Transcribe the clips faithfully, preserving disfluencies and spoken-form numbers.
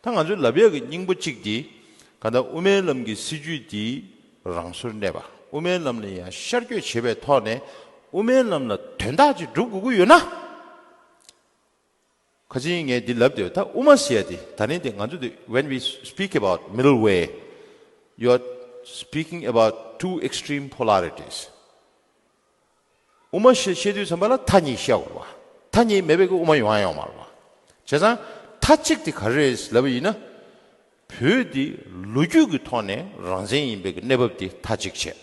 ད་ང་ཚོས་ལབ་ཡག་གི་སྙིང་པོ་གཅིག་དེ། གང་ལྟར་དབུ་མའི་ལམ་གྱི་སྲིད་བྱུས་དེ་རང་སོར་གནས་པ། དབུ་མའི་ལམ་ལ་ཡང་ཤར་བསྐྱོད་བྱེད་པའི་ཐོག་ནས་དབུ་མའི་ལམ་ལ་དོན་དག་ཅིག་སྒྲུབ་དགོས་ཀྱི་ཡོད་ན། ཁ་ཅིག་ངས་འདི་ལབ་བསྡད་ཡོད། ད་དབུ་མ་ཟེར་ཡ་དེ་ད་ནི་དེ་ང་ཚོ་དེ། when we speak about middle way, you are speaking about two extreme polarities. དབུ་མ་ཞེས་བཤད་དུས་ཙམ་པ་ལ་མཐའ་གཉིས་བཤད་དགོས་པ། མཐའ་གཉིས་མེད་པའི་གི་དབུ་མ་ཡོང་ཡ་ཡོད་མ་རེད་པ། བྱས་ཙང་མཐའ་གཅིག་དེ་ག་རེ་རེད་ལབ་པ་ཡིན་ན། བོད་འདི་ལོ་རྒྱུས་ཀྱི་ཐོག་ནས་རང་བཙན་ཡིན་པའི་གི་གནས་བབ་དེ་མཐའ་གཅིག་བྱས།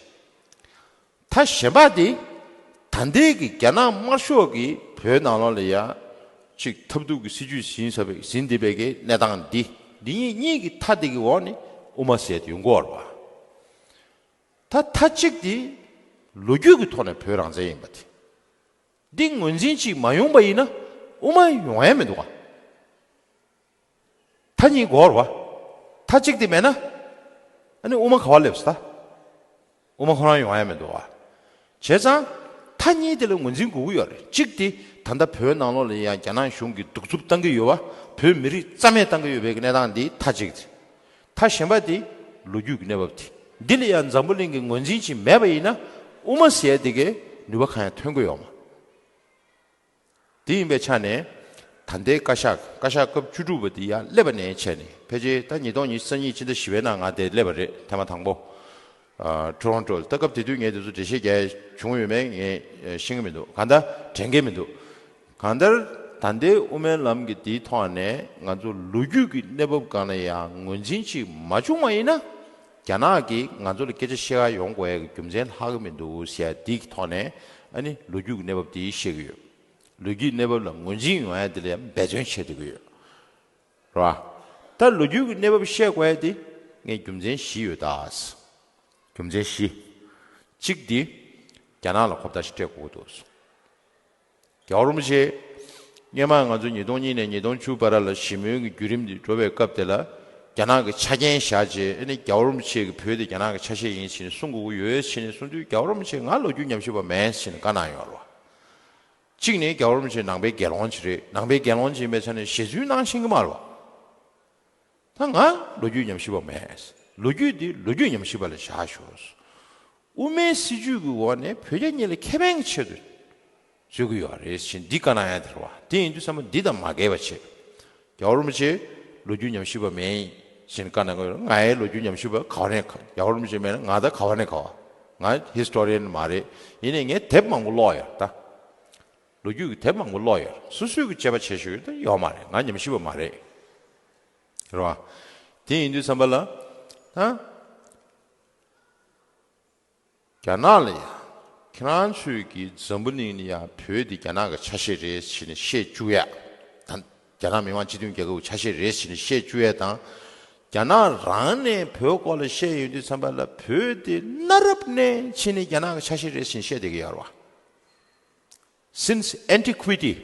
མཐའ་གཞན་པ་དེ། ད་ལྟའི་གི་རྒྱ་ནག་དམར་ཤོག་གིས་བོད་ནང་ལོགས་ལ་ཡ་གཅིག་ཐབས་སྡུག་གི་སྲིད་བྱུས་ཟིན་ས་བའི་ཟིན་བསྡད་པའི་གི་གནས་སྟངས་འདི། འདི་གཉིས་གཉིས་ཀྱི་མཐའ་དེ་གི་འོག་ནས་དབུ་མ་ཟེར་དེ་ཡོང་གི་ཡོད་རེད་པ། ད་མཐའ་གཅིག་དེ་ལོ་རྒྱུས་ཀྱི་ཐོག་ནས་བོད་རང་བཙན་ཡིན་པ་དེ། འདི་ངོས་འཛིན་ཅིག་མ་ཡོང་པ་ཡིན་ན་དབུ་མ་ཡོང་ཡ་མི་འདུག་ག། མཐའ་གཉིས་དགོས་རེད་པ། མཐའ་གཅིག་དེ་མེད་ན། ཨ་ནི་དབུ་མ་ག་པར་སླེབས་སོང་ད། དབུ་མ་ཁོ་རང་ཡོང་ཡ་མི་འདུག་ག། བྱས་ཙང་མཐའ་གཉིས་དེ་ལ་ངོས་འཛིན་དགོས་ཀྱི་ཡོད་རེད། གཅིག་དེ་ད་ལྟ་བོད་ནང་ལོགས་ལ་ཡང་རྒྱ་ནག་གཞུང་གིས་གདུག་རྩུབ་བཏང་གི་ཡོད་པ། བོད་མི་རིགས་རྩ་མེད་བཏང་གི་ཡོད་པའི་གནས་སྟངས་འདི་མཐའ་གཅིག་དེ། མཐའ་གཞན་པ་དེ་ལོ་རྒྱུས་ཀྱི་གནས་བབ་དེ། འདི་ལ་ཡང་འཛམ་བུ་གླིང་གི་ངོས་འཛིན་ཅིག་མེད་པ་ཡིན་ན་དབུ་མ་ཟེར་ཡ་དེ་གའི་ནུས་པ་གང་ཡང་ཐོན་གྱི་ཡོད་མ། དེ་ཡིན་པའི་ཆ་ནས། ད་ལྟའི་བཀའ་ཤག་བཀའ་ཤག་སྐབས་བཅུ་དྲུག་པ་དེ་ཡར་སླེབས་པ་ནས་བྱས་ནས་ཕལ་ཆེར་ད་ཉིས་སྟོང་ཉི་ཤུ་རྩ་གཉིས་ཕྱི་ཟླ་བཞི་པའི་ནང་ང་དེར་སླེབས་པ་རེད། ཐེངས་མ་དང་པོ། ཨ། ཊོ་རོན་ཊོ་ལ། ད་སྐབས་དེ་དུས་ངས་དེ་ཚོ་འགྲེལ་བཤད་རྒྱག་ཡ་བྱུང་ཡོད་མེད་ངས་ཤེས་ཀྱི་མི་འདུག། གང་ལྟར་དྲན་གྱི་མི་འདུག། གང་ལྟར་ད་ལྟའི་དབུ་མའི་ལམ་གྱི་དེའི་ཐོག་ནས་ང་ཚོ་ལོ་རྒྱུས་ཀྱི་གནས་བབ་སྒང་ལ་ཡང་ངོས་འཛིན་ཅིག་མ་བྱུང་བ་ཡིན་ན། རྒྱ་ནག་གིས་ང་ཚོ་ལ་སྐད་ཆ་བཤད་ག་ཡོང་དགོས་ཡ་གི་རྒྱུ་མཚན་ལྷག་གི་མི་འདུག་ཟེར་ཡ་དེའི་ཐོག་ནས། ཨ་ནི་ལོ་རྒྱུས་ཀྱི་གནས་བབ་དེ་བཤད་ཀྱི་ཡོད། ལོ་རྒྱུས་གནས་བབ་ལ་ངོས་འཛིན་ཡོང་ཡ་དེ་ལ་ཡང་འབད་བརྩོན་བྱེད་བསྡད་ཀྱི་ཡོད་རེད་པ། ད་ལོ་རྒྱུས་ཀྱི་གནས་བབ་བཤད་དགོས་ཡ་དེ་ངས་རྒྱུ་མཚན་བཞི་ཡོད་ད། རྒྱུ་མཚན་བཞི། གཅིག་དེ་རྒྱ་ནག་ལ་གོ་བརྡ་ཞིག་སྤྲད་དགོས་ཀྱི་འདུག། རྒྱལ་བ་རིན་པོ་ཆེ། སྔོན་མ་ང་ཚོ་ཉིས་སྟོང་གཉིས་ནས་ཉིས་སྟོང་བཅུ་བར་ལ་ཞི་མོལ་གྱི་བརྒྱུད་རིམ་དེ་འགྲོ་བའི་སྐབས་དེ་ལ། རྒྱ་ནག་གི་ཆ་རྐྱེན་བཞག་རྗེས། ཨ་ནི་རྒྱལ་བ་རིན་པོ་ཆེ་གིས་བོད་དེ་རྒྱ་ནག་གི་ཆ་ཤས་ཡིན་ཟེར་ནས་གསུང་དགོས་ཀྱི་ཡོད་ཟེར་ནས་གསུང་དུས། རྒྱལ་བ་རིན་པོ་ཆེས་ང་ལོ་རྒྱུས་ཉམས་ཞིབ་པ་མེད་ཟེར་ནས་བཀའ་གནང་ཡོད་རེད་པ། གཅིག་ནས་རྒྱལ་བ་རིན་པོ་ཆེ་ནང་པའི་དགེ་སློང་ཅིག་རེད། ནང་པའི་དགེ་སློང་ཅིག་ཡིན་པའི་ཆ་ནས་ཞེ་ཚུལ་གནང་ཤེས་ཀྱི་མ་རེད་པ། ད་ང་ལོ་རྒྱུས་ཉམས་ཞིབ་པ་མེད། ལོ་རྒྱུས་འདི་ལོ་རྒྱུས་ཉམས་ཞིབ་པ་ལ་བཞག་ཤོག། དབུ་མའི་སྲིད་བྱུས་ཀྱི་འོག་ནས་བོད་རྒྱ་གཉིས་ལ་ཁེ་ཕན་གྱི་ཆེད་དུ་བཟོ་གི་ཡོད་རེད་ཟེར་འདི་བཀའ་གནང་ཡ་དེ་རེད་པ། དེ་ཡིན་དུས་ཙམ་པ་འདི་དང་མ་འགལ་བ་བྱེད། རྒྱལ་བ་རིན་པོ་ཆེ་ལོ་རྒྱུས་ཉམས་ཞིབ་པ་མེད་ཟེར་བཀའ་གནང་གི་ཡོད་རེད། ང་ཡི་ལོ་རྒྱུས་ཉམས་ཞིབ་པ་ག་བ་ནས་ག། རྒྱལ་བ་རིན་པོ་ཆེ་མེད་ན་ང་ད་ག་བ་ནས་ག་བ། ང་ཧི་སི་ཊོ་རི་ཡན་མ་རེད། ཡིན་ནའི་ངས་དེབ་མང་པོ་ཀློག་ཡོད་ད། ལོ་རྒྱུས་ཀྱི་དེབ་མང་པོ་ཀློག་ཡོད། སོ་སོའི་གི་དཔྱད་པ་བྱེད་ཤེས་ཡོད་ད་ཡོད་མ་རེད། ང་ཉམས་ཞིབ་པ་མ་རེད། རེད་པ། དེ་ཡིན་དུས་ཙམ་པ་ལ། ད་རྒྱ་ནག་ལ་ཡ། ཁྱེད་རང་ཚོས་ཀྱི་འཛམ་བུ་གླིང་ལ་ཡ་བོད་འདི་རྒྱ་ནག་གི་ཆ་ཤས་རེད་ཟེར་ནས་བཤད་བཅུག་ཡ། ད་རྒྱ་ནག་མི་དམངས་སྤྱི་མཐུན་རྒྱལ་ཁབ་ཀྱི་ཆ་ཤས་རེད་ཟེར་ནས་བཤད་བཅུག་ཡ་དང་། རྒྱ་ནག་རང་ནས་བོད་སྐོར་ལ་བཤད་ཡོང་དུས་ཙམ་པ་ལ་བོད་དེ་གནའ་རབས་ནས་ཕྱིན་ནས་རྒྱ་ནག་གི་ཆ་ཤས་རེད་ཟེར་ནས་བཤད་བསྡད་ཀྱི་ཡོད་རེད་པ། Since antiquity,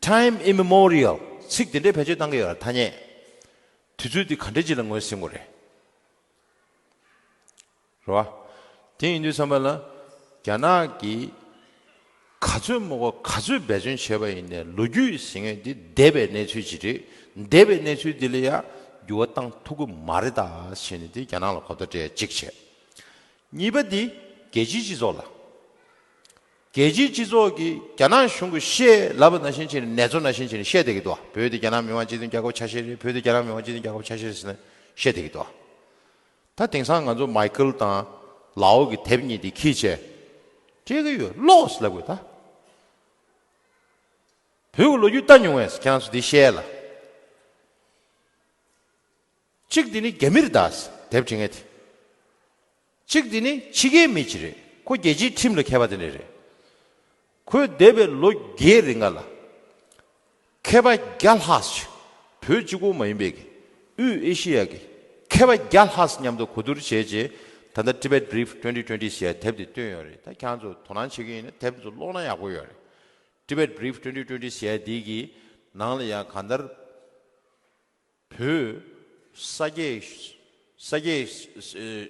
time immemorial. ཚིག་དེ་འདྲའི་ཕལ་ཆེར་བཏང་གི་ཡོད་རེད། ཐ་སྙད། དུས་ཚོད་འདི་ག་འདྲ་ཅིག་ལ་ངོས་ཟིན་དགོས་རེད། རེད་པ། དེ་ཡིན་དུས་ཙམ་པ་ལ། རྒྱ་ནག་གིས་ག་ཚོད་མོ་ག་ག་ཚོད་འབད་བརྩོན་བྱས་པ་ཡིན་ནའི་ལོ་རྒྱུས་ཟེར་མཁན་འདི་འདས་པའི་གནས་ཚུལ་ཅིག་རེད། འདས་པའི་གནས་ཚུལ་འདི་ལ་ཡ་འགྱུར་བ་བཏང་ཐུབ་ཀྱི་མ་རེད་ད་ཟེར་ནས་དེ་རྒྱ་ནག་ལ་གོ་བརྡ་སྤྲད་གཅིག་བྱས། གཉིས་པ་འདི་རྒྱལ་སྤྱིའི་སྤྱི་ཚོགས་ལ། རྒྱལ་སྤྱིའི་སྤྱི་ཚོགས་ཀྱིས་རྒྱ་ནག་གཞུང་གིས་བཤད་ལབ་པ་ནང་བཞིན་བྱས་ནས་ནེ་ཙོ་ནང་བཞིན་བྱས་ནས་བཤད་བསྡད་ཀྱི་འདུག། བོད་དེ་རྒྱ་ནག་མི་དམངས་སྤྱི་མཐུན་རྒྱལ་ཁབ་ཆ་ཤས་རེད། བོད་དེ་རྒྱ་ནག་མི་དམངས་སྤྱི་མཐུན་རྒྱལ་ཁབ་ཆ་ཤས་རེད་ཟེར་ནས་བཤད་བསྡད་ཀྱི་འདུག། ད་དེང་སང་ང་ཚོ་མའི་ཁལ་དང་ལའོ་གི་དེབ་གཉིས་དེ་ཁྱེར་བྱས། སྤྲད་ཀྱི་ཡོད། ཀློགས་ལབ་དགོས་ད། བོད་ཀྱི་ལོ་རྒྱུས་ལྟ་མྱོང་བས་ཁྱེད་རང་ཚོ་འདི་བཤད་ལ། གཅིག་འདི་ནི་རྒྱ་མི་རེད་ད། དེབ་འབྲི་མཁན་དེ། གཅིག་འདི་ནི་ཕྱི་རྒྱལ་མི་ཅིག་རེད། ཁོ་རྒྱལ་སྤྱིའི་ཁྲིམས་ལ་མཁས་པ་དེ་འདྲ་རེད། ཁོས་འདས་པའི་ལོ་བརྒྱད་རིང་ག་ལ། མཁས་པ་བརྒྱ་ལྷག་ཅིག། བོད་གཅིག་པོ་མ་ཡིན་པའི་གི། དབུས་ཨེ་ཤི་ཡ་གི་མཁས་པ་བརྒྱ་ལྷག་ཅིག་མཉམ་དུ་གོ་བསྡུར་བྱས་རྗེས། ད་ལྟ་Tibet Brief twenty twenty ཟེར་ཡ་དེབ་དེ་བཏོན་ཡོད་རེད། ད་ཁྱེད་རང་ཚོ་དོ་སྣང་བྱེད་ཀྱི་ཡིན་ན་དེབ་ཚོ་ཀློག་ན་ཡག་པོ་ཡོད་རེད། Tibet Brief twenty twenty ཟེར་ཡ་དེ་གི་ནང་ལ་ཡང་གང་ལྟར། བོད་ས་སྐྱའི་ས་སྐྱའི་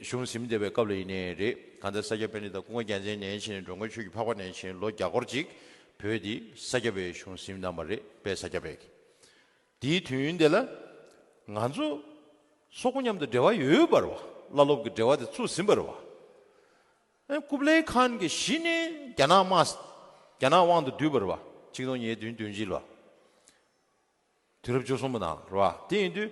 གཞུང་ཟིན་བསྡད་པའི་སྐབས་ལ་ཡིན་ནའི་རེད། གང་ལྟར་ས་སྐྱ་པཎྜི་ཏ་ཀུན་དགའ་རྒྱལ་མཚན་ནས་བྱས་ནས་འགྲོ་མགོན་ཆོས་ཀྱི་འཕགས་པ་ནས་བྱས་ནས་ལོ་བརྒྱ་སྐོར་ཅིག་བོད་འདི་ས་སྐྱ་པའི་གཞུང་ཟིན་གནང་བ་རེད། དཔལ་ས་སྐྱ་པའི་གི། དེའི་དུས་ཡུན་དེ་ལ་ ང་ཚོ་སོག་པོ་མཉམ་དུ་འབྲེལ་བ་ཡོད་པ་རེད་བ། བླ་སློབ་ཀྱི་འབྲེལ་བ་དེ་ཚུགས་ཟིན་པ་རེད་བ། ཨེ་ཀུབ་ལའི་ཁཱན་གྱིས་གཞི་ནས་རྒྱ་ནག་དམག་རྒྱ་ནག་དབང་དུ་བསྡུས་པ་རེད་བ། ཆིག་སྟོང་ཉིས་བདུན་བདུན་གཅིག་ལ། དུས་རབས་བཅུ་གསུམ་པ་ནང་རེད་བ། དེ་ཡིན་དུས་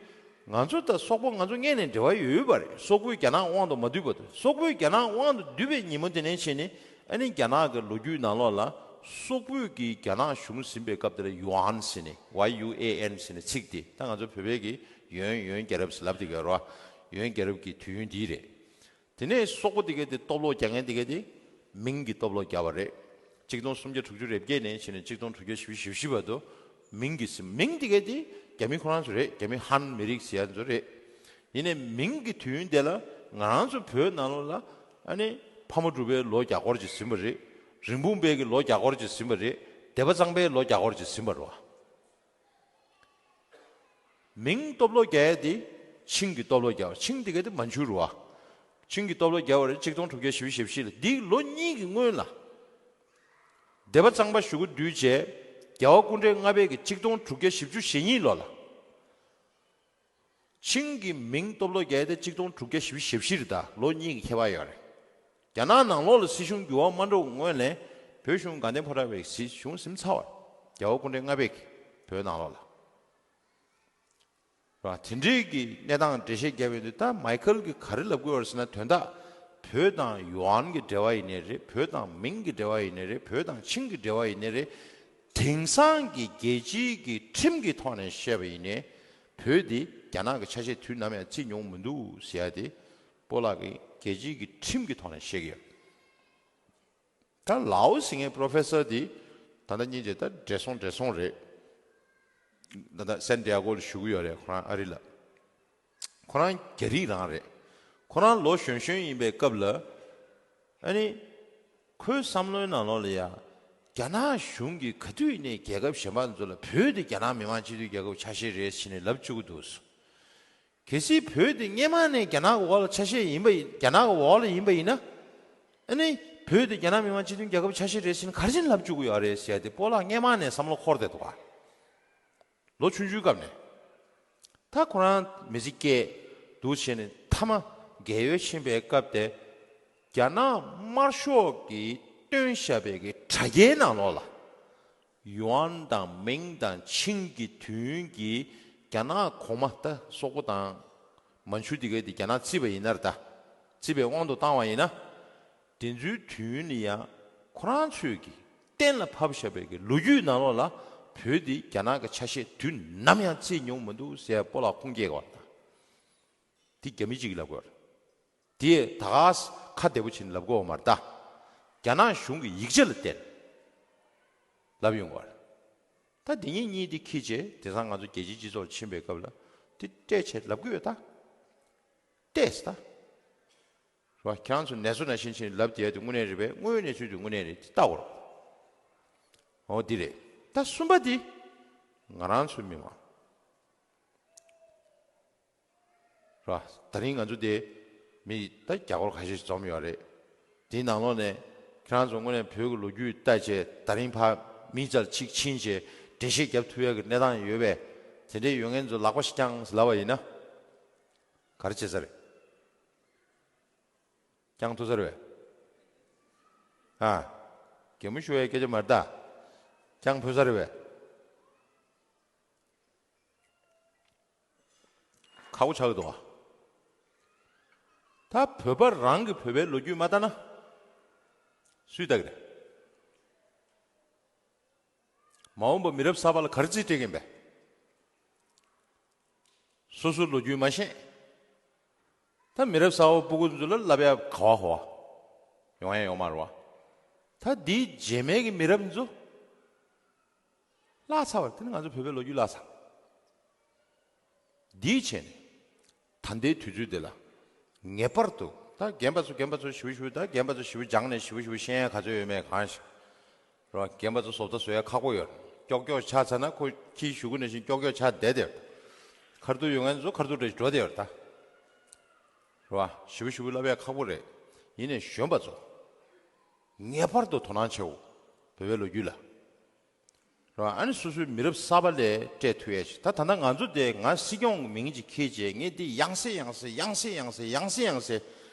ང་ཚོ་ད་སོག་པོ་ང་ཚོ་སྔས་ནས་འབྲེལ་བ་ཡོད་པ་རེད། སོག་པོས་རྒྱ་ནག་དབང་དུ་མ་བསྡུས་པ་དང་། སོག་པོས་རྒྱ་ནག་དབང་དུ་བསྡུས་པའི་ཉིན་མོ་དེ་ནས་བྱས་ནས། ཨ་ནི་རྒྱ་ནག་གི་ལོ་རྒྱུས་ནང་ལོགས་ལ་སོག་པོས་ཀྱིས་རྒྱ་ནག་གཞུང་ཟིན་པའི་སྐབས་དེ་ལ་ཡུའན་ཟེར་ནས། ཝའི་ཡུ་ཨེ་ཨེན་ཟེར་ནས་ཚིག་དེ། ད་ང་ཚོ་བོད་པའི་གི་ཡོན་ཡོན་རྒྱལ་རབས་ཟེར་ལབ་དེ་ག་རེད་བ། ཡོན་རྒྱལ་རབས་ཀྱི་དུས་ཡུན་འདི་རེད། དེ་ནས་སོག་པོ་དེ་གའི་དེ་སྟོབས་ལོག་རྒྱག་མཁན་དེ་གའི་དེ་མིང་གི་སྟོབས་ལོག་བརྒྱབ་པ་རེད། ཆིག་སྟོང་སུམ་བརྒྱ་དྲུག་ཅུ་རེ་བརྒྱད་ནས་བྱས་ནས་ཆིག་སྟོང་དྲུག་བརྒྱ་བཞི་བཅུ་ཞེ་བཞི་བར་དུ། མིང་གི་སི་མིང་དེ་གའི་དེ་རྒྱ་མི་ཁོ་རང་ཚོ་རེད། རྒྱ་མི་ཧན་མི་རིགས་ཟེར་ཡ་ཚོ་རེད། ཡིན་ནའི་མིང་གི་དུས་ཡུན་དེ་ལ་ང་རང་ཚོ་བོད་ནང་ལོགས་ལ་ཨ་ནི་ཕ་མ་གྲུ་པའི་ལོ་བརྒྱ་སྐོར་ཅིག་ཟིན་པ་རེད། རིན་སྤུངས་པའི་གི་ལོ་བརྒྱ་སྐོར་ཅིག་ཟིན་པ་རེད། སྡེ་པ་གཙང་པའི་ལོ་བརྒྱ་སྐོར་ཅིག་ཟིན་པ་རེད་བ། མིང་སྟོབས་ལོག་རྒྱག་ཡ་དེ་ཆིང་གི་སྟོབས་ལོག་རྒྱག་པ། ཆིང་དེ་ག་དེ་མན་ཇུ་རེད་བ། ཆིང་གི་སྟོབས་ལོག་རྒྱག་པ་རེད། ཆིག་སྟོང་དྲུག་བརྒྱ་བཞི་བཅུ་ཞེ་བཞི་ལ། འདི་ལོ་གཉིས་ཀྱི་སྔོན་ལ། སྡེ་པ་གཙང་པ་གཞུག་གུ་བསྡུས་བྱས། རྒྱལ་བ་སྐུ་ཕྲེང་ལྔ་པའི་གི་ཆིག་སྟོང་དྲུག་བརྒྱ་བཞི་བཅུ་ཞེ་གཉིས་ལོ་ལ། ཆིང་གི་མིང་སྟོབས་ལོག་རྒྱག་ཡ་དེ་ཆིག་སྟོང་དྲུག་བརྒྱ་བཞི་བཅུ་ཞེ་བཞི་རེད། ད་ལོ་གཉིས་ཀྱི་ཁྱད་པར་ཡོད་རེད། རྒྱ་ནག་ནང་ལོགས་ལ་སྲིད་གཞུང་འགྱུར་བ་མ་འགྲོ་སྔོན་ལ་བོད་གཞུང་དགའ་ལྡན་ཕོ་བྲང་པའི་སྲིད་གཞུང་ཟིན་ཚར་བ་རེད། རྒྱལ་བ་སྐུ་ཕྲེང་ལྔ་པའི་གི་བོད་ནང་ལོགས་ལ། ར། དེ་འདྲའི་གི་གནས་སྟངས་འགྲེལ་བཤད་བརྒྱབ་ཡོང་དུས། ད་མའི་ཁལ་གྱིས་ག་རེ་ལབ་དགོས་ཡོད་རེད་ཟེར་ན། དོན་དག་བོད་དང་ཡུའན་གྱི་འབྲེལ་བ་ཡིན་ནའི་རེད། བོད་དང་མིང་གི་འབྲེལ་བ་ཡིན་ནའི་རེད། བོད་དང་ཆིང་གི་འབྲེལ་བ་ཡིན་ནའི་རེད། དེང་སང་གི་རྒྱལ་སྤྱིའི་གི་ཁྲིམས་ཀྱི་ཐོག་ནས་བཤད་པ་ཡིན་ནའི། བོད་འདི་རྒྱ་ནག་གི་ཆ་ཤས་དུས་ནམ་ཡང་བརྩི་མྱོང་མི་འདུག་ཟེར་ཡ་དེ། སྤོ་ལགས་ཀྱིས་རྒྱལ་སྤྱིའི་གི་ཁྲིམས་ཀྱི་ཐོག་ནས་བཤད་ཀྱི་ཡོད། ད་ལའོ་ཟེར་མཁན་པོ་རོ་ཕེ་སར་དེ་ད་ལྟ་སྙིང་རྗེ། ད་བགྲེས་སོང་བགྲེས་སོང་རེད། ད་ལྟ་སན་ཏི་ཡ་གོ་ལ་བཞུགས་ཀྱི་ཡོད་རེད། ཁོ་རང་ཨ་རི་ལ། ཁོ་རང་རྒྱ་རིགས་རང་རེད། ཁོ་རང་ལོ་གཞོན་གཞོན་ཡིན་པའི་སྐབས་ལ། ཨ་ནི་ཁོའི་བསམ་བློའི་ནང་ལོགས་ལ་ཡ། རྒྱ་ནག་གཞུང་གིས་ག་དུས་ནས་རྒྱལ་ཁབ་གཞན་པ་ཚོ་ལ་བོད་དེ་རྒྱ་ནག་མི་དམངས་སྤྱི་མཐུན་རྒྱལ་ཁབ་ཆ་ཤས་རེད་ཟེར་ནས་ལབ་བཅུག་གི་འདུག། གལ་སྲིད་བོད་དེ་སྔས་མ་ནས་རྒྱ་ནག་གི་འོག་ལ་ཆ་ཤས་ཡིན་པ་ཡིན། རྒྱ་ནག་གི་འོག་ལ་ཡིན་པ་ཡིན་ན། ཨ་ནི་བོད་དེ་རྒྱ་ནག་མི་དམངས་སྤྱི་མཐུན་རྒྱལ་ཁབ་ཆ་ཤས་རེད་ཟེར་ནས་ག་རེ་བྱས་ནས་ལབ་བཅུག་གི་ཡོད་རེད་ཟེར་ཡ་དེ་སྤོ་ལགས་སྔས་མ་ནས་བསམ་བློ་འཁོར་བསྡད་འདུག་ག། ལོ་ཆུང་ཆུང་སྐབས་ནས། ད་ཁོ་རང་མི་ཚེ་སྐྱེལ་འདུག་བྱས་ནས་མཐའ་མ་རྒས་ཡོལ་ཕྱིན་པའི་སྐབས་དེ། རྒྱ་ནག་དམར་ཤོག་གིས་བཏོན་བཞག་པའི་གི་དྲ་རྒྱའི་ནང་ལོགས་ལ། ཡུའན་དང་མིང་དང་ཆིང་གི་དུས་ཡུན་གྱིས་རྒྱ་ནག་གོང་མ། ད་སོག་པོ་དང་མན་ཇུ་དེ་གའི་དེ་རྒྱ་ནག་བརྩིས་པ་ཡིན་ན་རེད། ད་བརྩིས་པའི་དབང་དུ་བཏང་བ་ཡིན་ན། དེ་ཚོའི་དུས་ཡུན་ལ་ཡང་ཁོ་རང་ཚོས་ཀྱིས་གཏན་ལ་ཕབ་བཞག་པའི་གི་ལོ་རྒྱུས་ནང་ལོགས་ལ། བོད་འདི་རྒྱ་ནག་གི་ཆ་ཤས་དུས་ནམ་ཡང་བརྩིས་མྱོང་མི་འདུག་ཟེར་སྤོ་ལགས་ཁུངས་སྐྱེལ་དགོས་པ་རེད། ད་དེ་རྒྱ་མི་གཅིག་གིས་ལབ་དགོས་པ་རེད། དེ་ད་ག་ཁ་བདེ་པོ་བྱས་ནས་ལབ་དགོས་པ་མ་རེད་ད། རྒྱ་ནག་གཞུང་གི་ཡིག་ཆ་ལ་བརྟེན་ལབ་ཡོང་བ་རེད། ད་དེ་གཉིས་གཉིས་དེ་ཁྱེར་བྱས་དེང་སང་ང་ཚོ་རྒྱལ་སྤྱིའི་སྤྱི་ཚོགས་ལ་ཕྱིན་པའི་སྐབས་ལ་དེ་སྤྲད་བྱས་ལབ་ཀྱི་ཡོད་ད། ཏེས་ད། རེད་བ། ཁྱེད་རང་ཚོ་ནས་སོ་ནང་བཞིན་བྱས་ནས་ལབ་བསྡད་ཡ་དེ་དངོས་གནས་རེད་པས། དངོས་ཡོད་གནས་ཚུལ་དེ་དངོས་གནས་རེད། དེ་ལྟ་དགོས་རེད། འོ་འདི་རེད། ད་གསུམ་པ་དེ་ང་རང་ཚོའི་མི་མང་རེད་བ། ད་རིང་ང་ཚོ་དེ་མི་ད་རྒྱ་སྒོར་ཁ་ཤས་ཤིག་འཛོམས་ཡོད་རེད། དེའི་ནང་ལོགས་ནས་ཁྱེད་རང་ཚོ་དངོས་གནས་བོད་ཀྱི་ལོ་རྒྱུས་ལྟ་བྱས། ད་རིང་ཕར་མི་ཙམ་ཅིག་ཕྱིན་བྱས་འགྲེལ་བཤད་རྒྱབ་ཐུབ་ཡ་གི་གནས་སྟངས་ཡོད་པས། དེ་འདྲའི་ཡོད་མཁན་ཚོ་ལག་པ་ཞིག་བརྐྱངས་ལབ་པ་ཡིན་ན། ག་རེ་བྱེད་ས་རེད། བརྐྱངས་ཐུབ་ས་རེད་པས། ཨ། གད་མོ་ཤོར་ཡའི་སྐད་ཆ་མ་རེད་ད། བརྐྱངས་ཕོད་ས་རེད་པས། ཁག་པོ་ཆགས་ཀྱི་འདུག་ག། ད་བོད་པ་རང་གིས་བོད་པའི་ལོ་རྒྱུས་མ་ལྟ་ན་སུས་ལྟ་གི་རེད། མ་འོངས་པ་མི་རབས་གསར་པ་ལ་ག་རེ་རྩིས་སྤྲད་ཀྱིན་པས། སོ་སོའི་ལོ་རྒྱུས་མ་ཤེས། ད་མི་རབས་གསར་པ་སྤུ་གུ་ཚོ་ལ་ལབ་ཡ་ག་བ་ག་བ་ཡོང་ཡ་ཡོད་མ་རེད་བ། ད་འདིའི་རྗེས་མའི་གི་མི་རབས་ཚོ་བརླག་ཚར་བ་རེད། དེ་ནི་ང་ཚོ་བོད་པའི་ལོ་རྒྱུས་བརླག་ཚར། འདིའི་ཆེད་ནས་ད་ལྟའི་དུས་ཚོད་འདི་ལ་ངེས་པར་དུ། ད་རྒན་པ་ཚོ་རྒན་པ་ཚོ་ཞེ་པོ་ཞེ་པོ། ད་རྒན་པ་ཚོ་ཞེ་པོ་སྦྱངས་ནས་ཞེ་པོ་ཞེ་པོ་ཤེས་ཡ་ག་ཚོད་ཡོད་མེད་གང་ཤེས། རེད་བ། རྒན་པ་ཚོ་བཟོ་ལྟ་བཟོ་ཡ་ཁག་པོ་ཡོད། ཀྱོག་ཀྱོག་ཆགས་ཚར་ན་ཁོ་ཁྱི་ཞུ་གུ་ནང་བཞིན་ཀྱོག་ཀྱོག་ཆགས་བསྡད་དེ་ཡོད། ཁ་ཐུག་ཡོད་མཁན་ཚོ་ཁ་ཐུག་འདྲ་ཞིག་འགྲོ་བསྡད་ཡོད་ད། རེད་བ། ཞེ་པོ་ཞེ་པོ་ལབ་ཡ་ཁག་པོ་རེད། ཡིན་ནའི་གཞོན་པ་ཚོ་ངེས་པར་དུ་དོ་སྣང་བྱེད་དགོས། བོད་པའི་ལོ་རྒྱུས་ལ། རེད་བ། ཨ་ནི་སོ་སོའི་མི་རབས་གསར་པ་ལ་སྤྲད་ཐུབ་ཡས་ཤིག་ད་ད་ལྟ་ང་ཚོ་དེ་ང་སྲིད་སྐྱོང་གི་མིང་ཅིག་འཁྱེར་བྱས་ངས་འདི་ཡང་སེ་ཡང་སེ་ཡང་སེ་ཡང་སེ་ཡང་སེ་ཡང་སེ་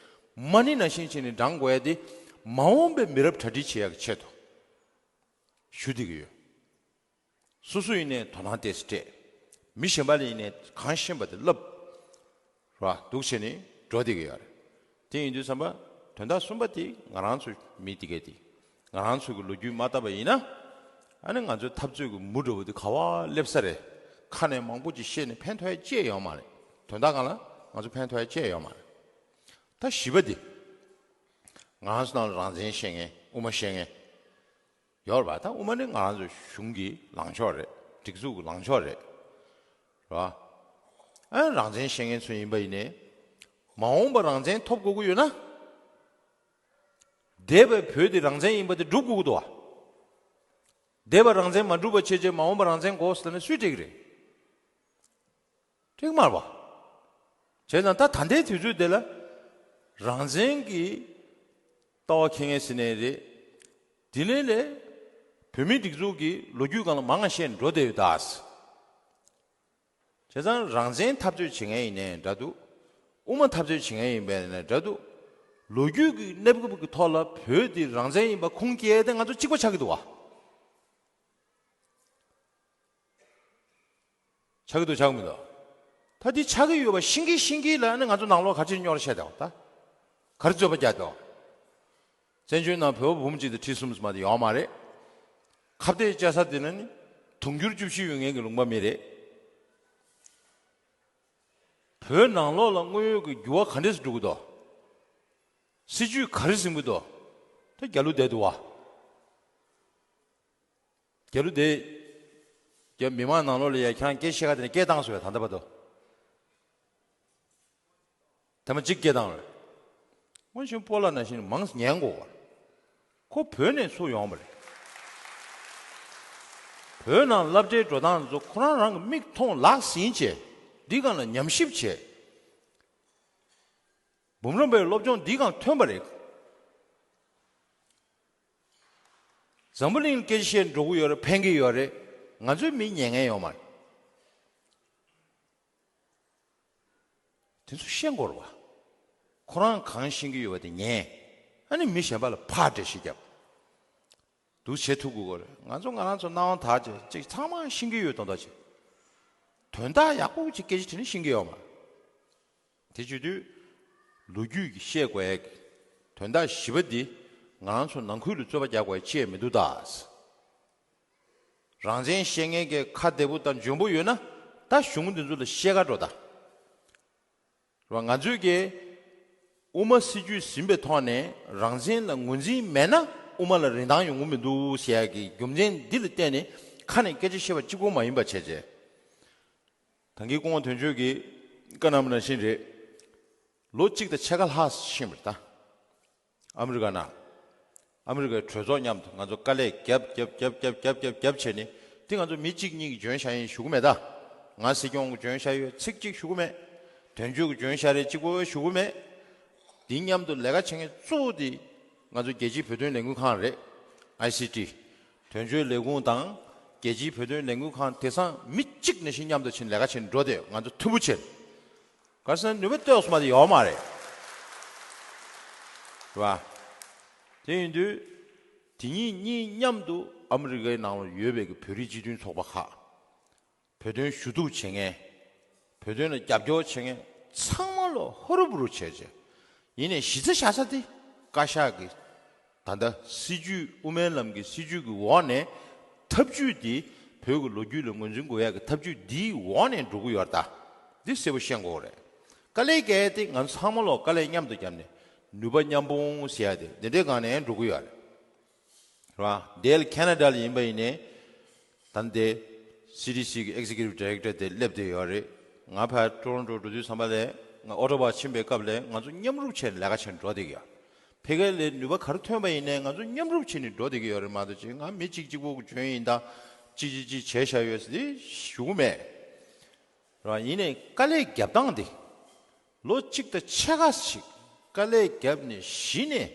མ་ཎི་ནང་བཞིན་བྱས་ནས་བགྲང་དགོས་ཡ་དེ་མ་འོངས་པའི་མི་རབས་གྲ་སྒྲིག་བྱེད་ཡ་གི་ཆེད་དུ་ཞུ་བསྡད་ཀྱི་ཡོད། སོ་སོ་ཡིན་ནའི་དོ་སྣང་ཏོག་ཙམ་སྤྲད། མི་གཞན་པ་ལ་ཡིན་ནའི་གང་ཤེས་པ་དེ་བསླབ། ར་འདུག་བྱས་ནས་འགྲོ་བསྡད་ཀྱི་ཡོད་རེད། དེ་ཡིན་དུས་ཙམ་པ་དོན་དག་གསུམ་པ་དེ་ང་རང་ཚོ་མི་དེ་གས་དེ་ང་རང་ཚོ་གི་ལོ་རྒྱུས་མ་བལྟས་པ་ཡིན་ན། ཨ་ནི་ང་ཚོའི་འཐབ་རྩོད་ཀྱི་མུ་འགྲོ་བ་དེ་ག་བ་སླེབས་ས་རེད། ཁ་ནས་མང་པོ་ཅིག་བཤད་ནས་ཕན་ཐོགས་ཡ་ཅི་ཡང་ཡོད་མ་རེད། དོན་དག་སྒང་ལ་ང་ཚོ་ཕན་ཐོགས་ཡ་ཅི་ཡང་ཡོད་མ་རེད། ད་བཞི་པ་དེ་ང་རང་ཚོ་ནང་ལ་རང་བཙན་བཤད་མཁན་དབུ་མ་བཤད་མཁན་ཡོད་རེད་པ། ད་དབུ་མ་ནི་ང་རང་ཚོ་གཞུང་གི་ལངས་ཕྱོགས་རེད། སྒྲིག་འཛུགས་ཀྱི་ལངས་ཕྱོགས་རེད། རེད་པ། ཨ་རང་བཙན་བཤད་མཁན་ཚོ་ཡིན་པ་ཡིན་ནའི་མ་འོངས་པ་རང་བཙན་ཐོབ་དགོས་ཀྱི་ཡོད་ན། འདས་པའི་བོད་དེ་རང་བཙན་ཡིན་པ་དེ་སྒྲུབ་དགོས་ཀྱི་འདུག་བ། འདས་པ་རང་བཙན་མ་སྒྲུབ་པ་བྱས་རྗེས་མ་འོངས་པ་རང་བཙན་དགོས་ཟེར་ན་སུས་སྤྲད་ཀྱི་རེད། སྤྲད་ཀྱི་མ་རེད་པ། བྱས་ཙང་ད་ད་ལྟའི་དུས་ཚོད་དེ་ལ་རང་བཙན་གྱི་ལྟ་བ་འཁྱེར་མཁན་ཟེར་ནའི་རེད། དེ་ནས་ལས་བོད་མིའི་སྒྲིག་འཛུགས་ཀྱི་ལོ་རྒྱུས་སྒང་ལ་མང་ང་བཤད་འགྲོ་བསྡད་ཡོད་ད། བྱས་ཙང་རང་བཙན་འཐབ་རྩོད་བྱེད་མཁན་ཡིན་ནའི་འདྲ་འདུག་དབུ་མ་འཐབ་རྩོད་བྱེད་མཁན་ཡིན་པ་ཡིན་ནའི་འདྲ་འདུག་ལོ་རྒྱུས་ཀྱི་གནས་བབ་ཀྱི་ཐོག་ལ་བོད་འདི་རང་བཙན་ཡིན་པ་ཁུངས་སྐྱེལ་ཏེ་ང་ཚོ་གཅིག་པ་ཆགས་ཀྱི་འདུག་བ། ཆགས་ཀྱི་འདུག་ཆགས་ཀྱི་མི་འདུག་ད་འདི་ཆགས་ཀྱི་ཡོད་པ་ཤེས་ཀྱི་ཤེས་ཀྱི་ལ་ནི་ང་ཚོ་ནང་ལོགས་ག་ཚོད་རྙོག་དྲ་བཤད་དང་ད། ག་རེ་རྩོད་པ་རྒྱག་དང་། བཙན་བྱོལ་ནང་བོད་པ་བུ་མོ་གཅིག་དང་ཁྲི་གསུམ་མ་དེ་ཡོད་མ་རེད། ཁ་གཏད་བཅའ་ས་དེ་ནི་དུང་ཕྱུར་བཅུ་བཞི་ཡོད་མཁན་གྱི་ལུང་པ་མི་རེད། བོད་ནང་ལོགས་ལ་དངོས་ཡོད་ཀྱི་འགྱུར་བ་ག་འདྲས་སུ་འགྲོ་གི་འདུག་སྲིད་ཇུས་ག་རེ་འཛིན་གྱི་འདུག་ད་རྒྱ་ལོ་བསྡད་འདུག་བ། རྒྱ་ལོ་དེ། རྒྱ་མི་མང་ནང་ལོགས་ལ་ཡ་ཁྱང་སྐད་བཤད་ག་དེ་ནས་སྐད་བཏང་སོང་བས་ད་ལྟ་བར་དུ། དེ་མ་གཅིག་སྐད་བཏང་རེད། དངོས་གཞི་སྤོ་ལགས་ནང་བཞིན་མང་ཉན་དགོས་པ། ཁོ་བོད་ནས་ཚུར་ཡོང་བ་རེད། བོད་ནང་སློབ་གྲྭའི་འགྲོ་སྟངས་ཚོ་ཁོ་རང་རང་གི་མིག་མཐོང་ལག་ཟིན་བྱས། འདི་སྒང་ལ་ཉམས་ཞིབ་བྱས། འབུམ་རམས་པའི་སློབ་སྦྱོང་འདི་སྒང་ཐོན་པ་རེད། འཛམ་བུ་གླིང་སྐད་ཆ་བཤད་འགྲོ་གི་ཡོད་རེད། ཕན་གྱི་ཡོད་རེད། ང་ཚོའི་མི་ཉན་མཁན་ཡོད་མ་རེད། དེ་ཚོ་ཤེས་དགོས་རེད་བ། ཁོ་རང་གང་ཤེས་ཀྱི་ཡོད་པ་དེ་ཉན། ཨ་ནི་མི་གཞན་པ་ལ་ཕར་འགྲེལ་བཤད་རྒྱབ། འདུག་བྱེད་ཐུབ་དགོས་ཀྱི་རེད། ང་ཚོ་ང་རང་ཚོ་སྣང་བ་དག་བྱས་ཅིག་ཚང་མ་ཤེས་ཀྱི་ཡོད་མདོག་མདོག་བྱས། དོན་དག་ཡག་པོ་ཅིག་སྐད་ཆ་དྲིས་ན་ཤེས་ཀྱི་ཡོད་མ་རེད། དེ་བྱེད་དུས་ལོ་རྒྱུས་ཀྱི་བཤད་དགོས་ཡ་གི་དོན་དག་བཞི་པ་འདི་ང་རང་ཚོ་ནང་ཁུལ་ལ་རྩོད་པ་རྒྱག་དགོས་ཡ་ཅི་ཡང་མི་འདུག་ད། རང་བཙན་བཤད་མཁན་གྱི་ཁ་བདེ་པོ་དང་འཇོན་པོ་ཡོད་ན་ད་གཞུང་འདི་ཚོ་ལ་བཤད་ག་འགྲོ་ད། རེད་བ། ང་ཚོས་ཀྱི་དབུ་མ་སྲིད་བྱུས་ཟིན་པའི་ཐོག་ནས་རང་བཙན་ལ་ངོས་འཛིན་མེད་ན་དབུ་མ་ལ་རིན་ཐང་ཡོང་གི་མི་འདུག་ཟེར་ཡ་གི་རྒྱུ་མཚན་འདི་ལ་བརྟེན་ནས་ཁ་ནས་སྐད་ཆ་བཤད་པ་གཅིག་པོ་མ་ཡིན་པ་བྱས་རྗེས། ད་གིན་སྐུ་ངོ་དོན་གཅོད་ཀྱིས་བཀའ་གནང་བ་ནང་བཞིན་རེད། ལོ་གཅིག་དང་ཕྱེད་ཀ་ལྷག་ཕྱིན་པ་རེད་ད། ཨ་མི་རི་ཀ་ནང་། ཨ་མི་རི་ཀའི་གྲོས་ཚོགས་མཉམ་དུ་ང་ཚོ་དཀའ་ལས་རྒྱབ་རྒྱབ་རྒྱབ་རྒྱབ་རྒྱབ་རྒྱབ་རྒྱབ་བྱས་ནས་དེ་ང་ཚོ་མི་གཅིག་གཉིས་ཀྱིས་འཇོན་བཞག་ཡིན་ཞུ་གི་མེད་ད། ང་སྲིད་སྐྱོང་གིས་འཇོན་བཞག་ཡོད་ཚིག་གཅིག་ཞུ་གི་མེད། དོན་གཅོད་ཀྱིས་འཇོན་བཞག་རེད་གཅིག་པོ་ཞུ་གི་མེད། འདི་མཉམ་དུ་ལས་ཀ་བྱེད་མཁན་གཙོ་བོ་དེ་ང་ཚོ་རྒྱལ་སྤྱིའི་བོད་དོན་ལས་འགུལ་ཁང་རེད། ཨའི་སི་ཊི། དོན་གཅོད་ལས་ཁུངས་དང་རྒྱལ་སྤྱིའི་བོད་དོན་ལས་འགུལ་ཁང་དེང་སང་མི་གཅིག་ནང་བཞིན་མཉམ་དུ་ཕྱིན་ལས་ཀ་བྱེད་འགྲོ་དེ་ང་ཚོ་མཐུན་པོ་བྱེད། ག་རེ་ཟེར་ན་ནུས་པ་ལྟོས་སོང་མ་དེ་ཡོད་མ་རེད། རེད་བ། དེ་ཡིན་དུས་དེ་གཉིས་གཉིས་མཉམ་དུ་ཨ་མི་རི་ཀའི་ནང་ལ་ཡོད་པའི་གི་བོད་རིགས་སྤྱི་མཐུན་ཚོགས་པ་ཁག་བོད་དོན་ཞུ་གཏུག་བྱེད་མཁན། བོད་དོན་ལ་རྒྱབ་སྐྱོར་བྱེད་མཁན་ཚང་མ་ལ་ཧུ་རུ་བུ་རུ་བྱས་བྱས། ཡིན་ནའི་གཞི་རྩ་བཞག་ས་དེ་བཀའ་ཤག་གི་ད་ལྟ་སྲིད་ཇུས་དབུ་མའི་ལམ་གྱི་སྲིད་ཇུས་ཀྱི་འོག་ནས་ཐབས་ཇུས་འདི་བོད་ཀྱི་ལོ་རྒྱུས་ལ་ངོས་འཛིན་དགོས་ཡག་གི་ཐབས་ཇུས་འདིའི་འོག་ནས་འགྲོ་གི་ཡོད་རེད་ད། འདི་གསལ་པོ་ཤེས་དགོས་རེད། དཀའ་ལས་བརྒྱབ་ཡ་དེ་ང་ཚོ་ཚང་མ་ལོག་དཀའ་ལས་མཉམ་དུ་བརྒྱབ་ནས་ནུས་པ་མཉམ་སྤུངས་ཟེར་ཡ་དེ་འདི་འདྲའི་སྒང་ནས་འགྲོ་གི་ཡོད་རེད། རེད་བ། འདི་ལ་ཁེ་ན་ཌ་ལ་ཡིན་པ་ཡིན་ནའི། ད་འདི་སི་ཌི་སི་གི་ཨེག་ཛི་ཀིའུ་ཊིབ་ཌི་རེག་ཊར་དེ་སླེབས་བསྡད་ཡོད་རེད། ང་ཕར་ཊོ་རོན་ཊོ་འགྲོ་དུས་ཙམ་པ་ལས་ང་ཨོ་ཊོ་བ་ཕྱིན་པའི་སྐབས་ལས་ང་ཚོ་མཉམ་རུབ་བྱས་ནས་ལས་ཀ་བྱས་ནས་འགྲོ་བསྡད་ཀྱི་ཡོད། ཕ་གི་ལ་ནུས་པ་ག་རེ་ཐོན་པ་ཡིན་ནའི་ང་ཚོ་མཉམ་རུབ་བྱས་ནས་འགྲོ་བསྡད་ཀྱི་ཡོད་རེད་མ་གཏོགས་ཅིག་ང་མི་གཅིག་གཅིག་པོ་གི་འཇོན་ཡིན་ད་གཅིག་གཅིག་གཅིག་བྱས་བཞག་ཡོད་ཟེར་དེ་ཞུ་གི་མེད། རེད་བ། ཡིན་ནའི་དཀའ་ལས་རྒྱབ་སྟངས་འདི། ལོ་གཅིག་དང་ཕྱེད་ཀ་ཞིག་དཀའ་ལས་བརྒྱབ་ནས་གཞི་ནས།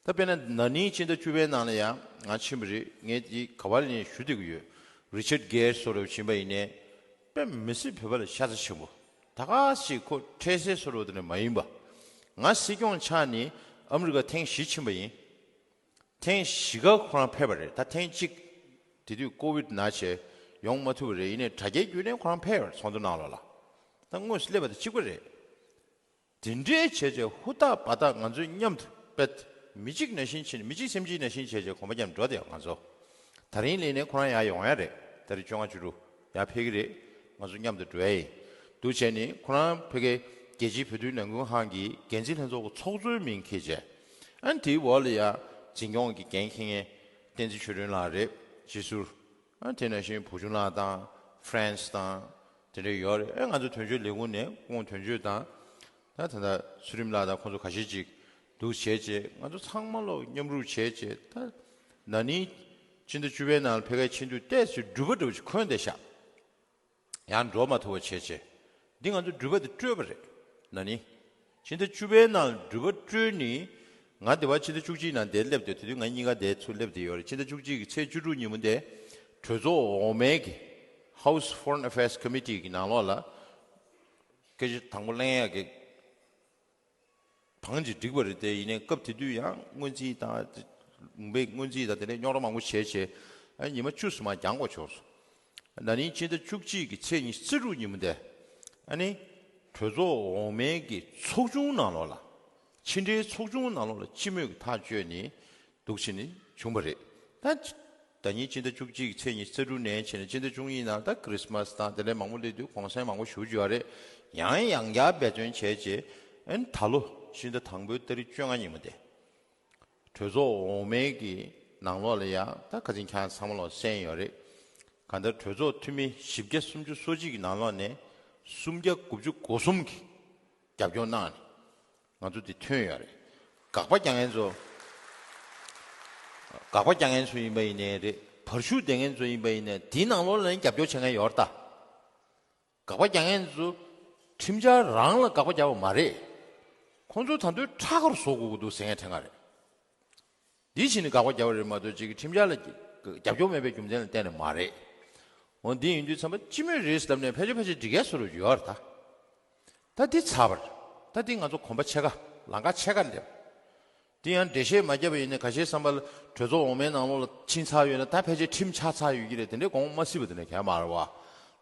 ད་དཔེར་ན་ན་ནིང་ཕྱི་ཟླ་བཅུ་པའི་ནང་ལ་ཡང་ ང་ཕྱིན་པ་རེད། ངས་འདི་ག་བ་ལ་ནས་ཞུ་བསྡད་ཀྱི་ཡོད། རི་ཆར་གེར་སོ་རབ་ཕྱིན་པ་ཡིན་ནའི་དཔེ་མི་སྲིད་བོད་པ་ལ་ཤ་ཚ་ཆེན་པོ། ད་ག་ཞིག་ཁོ་འཕྲལ་སེལ་སོ་རབ་དེ་ནས་མ་ཡིན་པ། ང་སྲིད་སྐྱོང་ཆགས་ནས་ཨ་མི་རི་ཀ་ཐེངས་བཞི་ཕྱིན་པ་ཡིན། ཐེངས་བཞི་ཀ་ཁོ་རང་ཕེབས་པ་རེད། ད་ཐེངས་གཅིག་དེ་དུས་ཀོ་བིད་ན་བྱས་ཡོང་མ་ཐུབ་པ་རེད། ཡིན་ནའི་དྲ་རྒྱའི་བརྒྱུད་ནས་ཁོ་རང་ཕེབས་པ་རེད། ཚོགས་འདུ་ནང་ལོགས་ལ། ད་དངོས་སུ་སླེབས་པ་དང་གཅིག་པ་རེད། དེ་འདྲའི་བྱས་བྱས་ཧུར་ཐག་འབད་ཐག་ང་ཚོས་མཉམ་དུ་དཔེ་མི་གཅིག་ནང་བཞིན་བྱས་ནས་མི་གཅིག་སེམས་གཅིག་ནང་བཞིན་བྱས་བྱས་གོམ་པ་མཉམ་འགྲོ་བསྡད་ཡོད། ང་ཚོ་ད་རིང་ལས་ནས་ཁོ་རང་ཡར་ཡོང་ཡ་རེད། ད་རེས་བཅོ་ལྔ་བཅུ་དྲུག་ཡར་ཕེབས་ཀྱི་རེད། ང་ཚོ་མཉམ་དུ་འགྲོ་ཡ་ཡིན། འདུག་བྱས་ནས་ཁོ་རང་ཕ་གིའི་རྒྱལ་སྤྱིའི་བོད་དོན་ལས་འགུལ་ཁང་གི་འགན་འཛིན་ལྷན་ཚོགས་ཀྱི་ཚོགས་གཙོའི་མིང་འཁྱེར་བྱས། ཨ་ནི་དེའི་འོག་ལ་ཡ་འཛིན་སྐྱོང་གི་འགན་འཁྱེར་མཁན་བསྟན་འཛིན་ཆོས་སྒྲོན་ལགས་རེད། སྤྱི་ཟུར། ཨ་དེ་ནང་བཞིན་བུ་ཆུང་ལགས་དང་ཕ་རན་སི་དང་དེ་འདྲ་ཡོད་རེད། ཨ་ང་ཚོ་དོན་གཅོད་ལས་ཁུངས་ནས་སྐུ་ངོ་དོན་གཅོད་དང་། ད་ད་ལྟ་ཚུལ་ཁྲིམས་ལགས་དང་ཁོང་ཚོ་ཁ་ཤས་ཅིག་འདུག་བྱས་བྱས་ང་ཚོ་ཚང་མ་ལོ་མཉམ་རུབ་བྱས་བྱས། ད་ན་ནིང་སྤྱི་ཟླ་བཅུ་པའི་ནང་ལ་ཕ་གིར་ཕྱིན་དུས་ཏོག་ཙམ་འགྲུལ་པ་འདྲ་བོ་ཅིག་འཁོན་བསྡད་ཤག་ཡང་འགྲོ་མ་ཐུབ་པ་བྱས་བྱས། འདི་ང་ཚོ་འགྲུལ་པ་དེ་སྤྲོད་པ་རེད། ན་ནིང་ཕྱི་ཟླ་བཅུ་པའི་ནང་འགྲུལ་པ་སྤྲོད་ནི། ང་དེ་བ་ཕྱི་ཟླ་བཅུ་གཅིག་ནང་དེར་སླེབས་ཏེ། དེ་དུས་ང་གཉིས་ཀ་དེར་ཚུར་སླེབས་བསྡད་ཡོད་རེད། ཕྱི་ཟླ་བཅུ་གཅིག་གི་ཚེས་བཅུ་དྲུག་ཉིན་མོ་དེ་གྲོས་ཚོགས་འོག་མའི་གི་House Foreign Affairs Committee གི་ནང་ལོགས་ལ་སྐད་ཆ་དང་པོ་གླེང་ཡག་གི་བང་ཅིག་བསྒྲིགས་པ་རེད་དེ། ཡིན་ནའི་སྐབས་དེ་དུས་ཡང་སྔོན་རྩིས་དང་། དགུན་པའི་སྔོན་རྩིས་དང་དེ་ནས་རྙོག་དྲ་མང་པོ་བྱས་བྱས། ཨ་ཉི་མ་བཅུ་ཙམ་མར་འགྱངས་དགོས་བྱུང་སོང་། ན་ནིང་སྤྱི་ཟླ་བཅུ་གཅིག་གི་ཚེས་ཉི་ཤུ་རྩ་དྲུག་ཉིན་མོ་དེ། ཨ་ནི་གྲོས་ཚོགས་འོག་མའི་གི་ཚོགས་ཆུང་ནང་ལོགས་ལ། ཕྱི་འབྲེལ་ཚོགས་ཆུང་ནང་ལོགས་ལ་སྤྱི་མོས་ཀྱི་ཐག་གཅོད་ནི་འདུག་བྱས་ནས་བྱུང་བ་རེད། ད་ད་ནི་སྤྱི་ཟླ་བཅུ་གཅིག་ཚེས་ཉི་ཤུ་རྩ་དྲུག་ནས་བྱས་ནས་སྤྱི་ཟླ་བཅུ་གཉིས་ནང་ད་ཁི་རི་སི་མ་སི་དང་དེ་འདྲའི་མང་པོ་སླེབས་དུས་གུང་སེང་མང་པོ་ཞེ་པོ་ཅིག་ཡོད་རེད། ཡང་ཡང་བསྐྱར་འབད་བརྩོན་བྱས་བྱས། ཨ་ནི་ད་ལོ་ཕྱི་ཟླ་དང་པོའི་ཏ་རིག་བཅོ་ལྔ་ཉིན་མོ་དེ། གྲོས་ཚོགས་འོག་མའི་གི་ནང་ལོགས་ལ་ཡ། ད་ཁ་སང་ཁྱེད་ཚང་མ་ལོག་གསན་ཡོད་རེད། གང་ལྟར་གྲོས་ཚོགས་འཐུས་མི་བཞི་བརྒྱ་སུམ་ཅུ་སོ་གཅིག་གི་ནང་ལོགས་ནས་སུམ་བརྒྱ་དགུ་བཅུ་གོ་གསུམ་གྱིས་རྒྱབ་སྐྱོར་གནང་ནས་ང་ཚོ་འདི་ཐོན་ཡོད་རེད། དགག་པ་རྒྱག་མཁན་ཚོ། དགག་པ་རྒྱག་མཁན་ཚོ་ཡིན་པ་ཡིན་ནའི་རེད། བར་ཞུགས་བསྡད་མཁན་ཚོ་ཡིན་པ་ཡིན་ནའི། འདིའི་ནང་ལོགས་ལ་ནི་རྒྱབ་སྐྱོར་བྱེད་མཁན་ཡོད་རེད་ད། དགག་པ་རྒྱག་མཁན་ཚོ་ཁྲིམས་འཆར་རང་ལ་དགག་པ་རྒྱག་པ་མ་རེད། ཁོང་ཚོ་ད་དུང་ཁྲག་ཁར་བཟོ་དགོས་ཀྱི་འདུག་ཟེར་མཁན་དྲན་ག་རེད། འདི་བྱས་ནས་དགག་པ་རྒྱག་པ་རེད་མ་གཏོགས། ཅིག་ཁྲིམས་འཆར་ལ་རྒྱབ་སྐྱོར་མེད་པའི་རྒྱུ་མཚན་ལ་བརྟེན་ནས་མ་རེད། འོ་འདི་ཡིན་དུས་ཙམ་པ་སྤྱི་མོས་རེད་ལབ་ནས་ཕལ་ཆེར་ཕལ་ཆེར་འགྲིག་ཡ་བཟོ་འདྲ་ཡོད་རེད་ད། ད་འདི་ཚར་བ་རེད། ད་འདི་ང་ཚོ་གོམ་པ་ཕྱེད་ཀ། ལམ་ཁ་ཕྱེད་ཀ་སླེབས། དེ་ཡང་འགྲེལ་བཤད་མ་བརྒྱབ་པ་ཡིན་ན། ཁ་ཤས་བསམ་པ་ལ་གྲོས་ཚོགས་འོག་མའི་ནང་ལོགས་ལ་ཕྱིན་ཚར་ཡོད་ན་ད་ཕལ་ཆེར་ཁྲིམས་ཆགས་ཚར་ཡོད་ཀྱི་རེད། དེ་འདྲའི་དགོངས་མ་སྲིད་པ་དེ་འདྲ་གང་ཡང་མ་རེད་བ།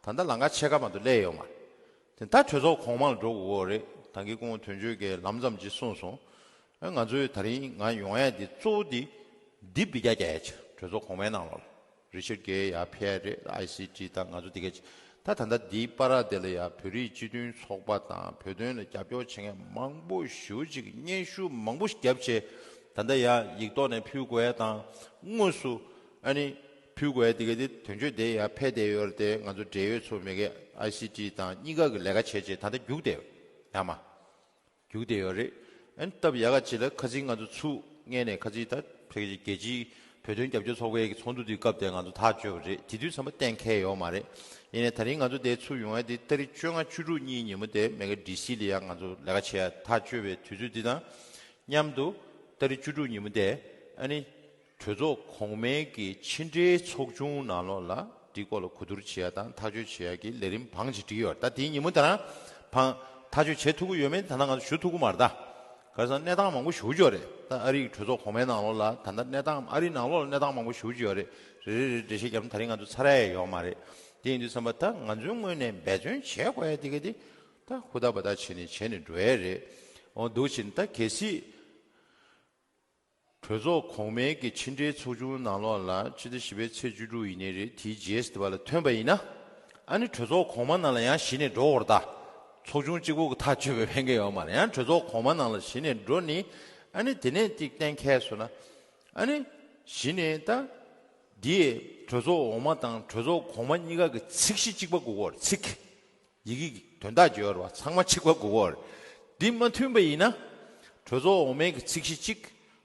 ད་ལྟ་ལམ་ཁ་ཕྱེད་ཀ་མ་གཏོགས་སླེབས་ཡོད་མ་རེད། དེ་ད་གྲོས་ཚོགས་གོང་མ་ལ་འགྲོ་དགོས་རེད། ད་གིན་སྐུ་ངོ་དོན་གཅོད་ཀྱིས་ལམ་ཙམ་ཅིག་གསུངས་སོང་། ཨ་ང་ཚོས་ད་རིང་ང་ཡོང་ཡ་འདི་གཙོ་བོ་འདི་འདི་འབུད་རྒྱག་རྒྱག་ཡ་ཆེད། གྲོས་ཚོགས་གོང་མའི་ནང་ལོགས་ལ། རི་ཆར་གེར་ཡར་ཕེབས་རེད། ཨའི་སི་ཊི་དང་ང་ཚོ་དེ་ག་ཅིག་ད་ད་ལྟ་འདིའི་བར་དེ་ལ་ཡ་བོད་རིགས་སྤྱི་མཐུན་ཚོགས་པ་དང་བོད་དོན་ལ་རྒྱབ་སྐྱོར་བྱེད་མཁན་མང་པོ་ཞེ་པོ་ཅིག་སྙན་ཞུ་མང་པོ་ཞིག་བརྒྱབ་བྱས། ད་ལྟ་ཡ་ཡིག་ཐོག་ནས་ཕུལ་དགོས་ཡ་དང་། དངོས་སུ་ཨ་ནི་ཕུལ་དགོས་ཡ་དེ་ག་དེ་དོན་གཅོད་དེ་ཡར་ཕེབས་བསྡད་ཡོད་རེད་དེ། ང་ཚོ་འབྲེལ་ཡོད་ཚོ་མ་གིའི་ཨའི་སི་ཊི་དང་གཉིས་ཀ་གི་ལས་ཀ་བྱས་བྱས་ད་ལྟ་རྒྱུགས་བསྡད་ཡོད་ཡ་མ། རྒྱུགས་བསྡད་ཡོད་རེད། ཨ་ནི་སྟབས་ཡག་ག་ཅིག་ལ་ཁ་སང་ང་ཚོ་ཚུར་སྔས་ནས་ཁ་སང་ད་ཕ་གི་རྒྱལ་སྤྱིའི་བོད་དོན་རྒྱབ་སྐྱོར་ཚོགས་པའི་གི་ཚོགས་འདུ་དེ་སྐབས་དེར་ང་ཚོ་ཐག་གཅོད་པ་རེད། དེ་དུས་ཙམ་པ་གཏན་འཁེལ་ཡོད་མ་རེད། ཡིན་ནའི་ད་རིང་ང་ཚོ་དེ་ཚུར་ཡོང་ཡ་དེ་ཏ་རིག་བཅོ་ལྔ་བཅུ་དྲུག་གཉིས་ཉིན་མོ་དེ་མ་གི་ཌི་སི་ལ་ཡ་ང་ཚོ་ལས་ཀ་བྱེད་ཡ་ཐག་གཅོད་པའི་དུས་ཚོད་དེ་དང་མཉམ་དུ། ཏ་རིག་བཅུ་དྲུག་ཉིན་མོ་དེ་ཨ་ནི་གྲོས་ཚོགས་གོང་མའི་གི་ཕྱི་འབྲེལ་ཚོགས་ཆུང་ནང་ལོགས་ལ་འདི་སྐོར་ལ་གོ་བསྡུར་བྱེད་ཡ་དང་ཐག་གཅོད་བྱེད་ཡ་གི་ལས་རིམ་བང་ཅིག་བསྒྲིགས་ཡོད་རེད། ད་དེའི་ཉིན་མོ་དེ་རང་བང་ཐག་གཅོད་བྱེད་ཐུབ་ཀྱི་ཡོད་མེད་ད་ལྟ་ང་ཚོ་ཞུ་ཐུབ་ཀྱི་མ་རེད་ད། ག་རེ་ཟེར་ན་གནས་སྟངས་མང་པོ་ཞེ་པོ་ཅིག་ཡོད་རེད། ད་ཨ་རིའི་གྲོས་ཚོགས་གོང་མའི་ནང་ལོགས་ལ་ད་ལྟ་གནས་སྟངས། ཨ་རིའི་ནང་ལོགས་ལ་གནས་སྟངས་མང་པོ་ཞེ་པོ་ཅིག་ཡོད་རེད། རེ་རེ་རེ་འགྲེལ་བཤད་བརྒྱབ་ན་ད་རིང་ང་ཚོ་ཚར་ཡ་ཡོད་མ་རེད། དེ་ཡིན་དུས་ཙམ་པ་ད་ང་ཚོའི་ངོས་ནས་འབད་བརྩོན་བྱེད་དགོས་ཡ་དེ་ག་དེ་ད་ཧུར་ཐག་འབད་ཐག་བྱས་ནས་བྱས་ནས་འགྲོ་ཡ་རེད། འོ་འདུག་བྱས་ནས་ད་གལ་སྲིད་གྲོས་ཚོགས་གོང་མའི་གི་ཕྱི་འབྲེལ་ཚོགས་ཆུང་ནང་ལོགས་ལ་ཕྱི་ཟླ་བཞི་པའི་ཚེས་བཅུ་དྲུག་ཡིན་ནའི་རེད། དེའི་རྗེས་སུ་དེ་བ་ལ་ཐོན་པ་ཡིན་ན། ཨ་ནི་གྲོས་ཚོགས་གོང་མ་ནང་ལ་ཡང་གཞི་ནས་འགྲོ་དགོས་རེད་ད། ཚོགས་ཆུང་གཅིག་པོ་གི་ཐག་གཅོད་པའི་ཕན་གི་ཡོད་མ་རེད། ཡང་གྲོས་ཚོགས་གོང་མ་ནང་ལ་གཞི་ནས་འགྲོ་ནི། ཨ་ནི་དེ་ནས་ཏིག་གཏན་འཁེལ་སོང་ན། ཨ་ནི་གཞི་ནས་ད་འདི་གྲོས་ཚོགས་འོག་མ་དང་གྲོས་ཚོགས་གོང་མ་གཉིས་ཀ་གི་ཚིག་གཞི་གཅིག་པ་དགོས་ཀྱི་ཡོད་རེད། ཚིག་ཡི་གེ་གི་དོན་དག་བརྗོད་པ་ཚང་མ་གཅིག་པ་དགོས་ཀྱི་ཡོད་རེད། འདི་མ་མཐུན་པ་ཡིན་ན། གྲོས་ཚོགས་འོག་མའི་གི་ཚིག་གཞི་གཅིག་